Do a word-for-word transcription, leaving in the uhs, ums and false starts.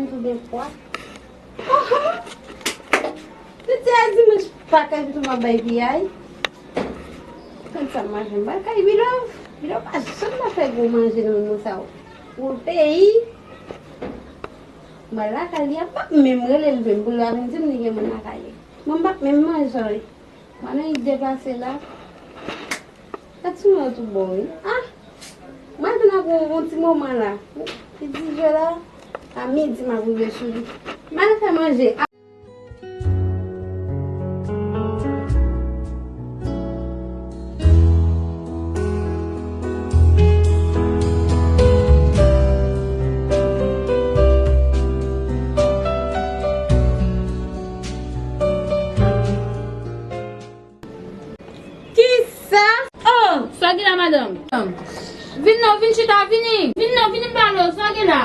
Tout de pwa. Oho! Tout se a dimanch pa kay pitou m ap bay piyay. Konn sa m manje m pa kay Bilòv. Bilòv pa janm pa fè gwo manje nan moun sa yo. Gwo peyi. Mwen lakay li a p ap menm rele l menm pou l pa vin di m li gen moun lakay li. Mwen m p ap menm manje anyen. Mwen annik deplase la. Gad sou mwen tou bon wi. Ah! Mwen vin ap yon, yon ti moman la. Li di je la. A midi m ap rive sou li. M al fè manje. Kisa? Oh, sa w gen la, madanm? Vin non, vin chita, vini. Vin non, vini m pale w, sa w gen la?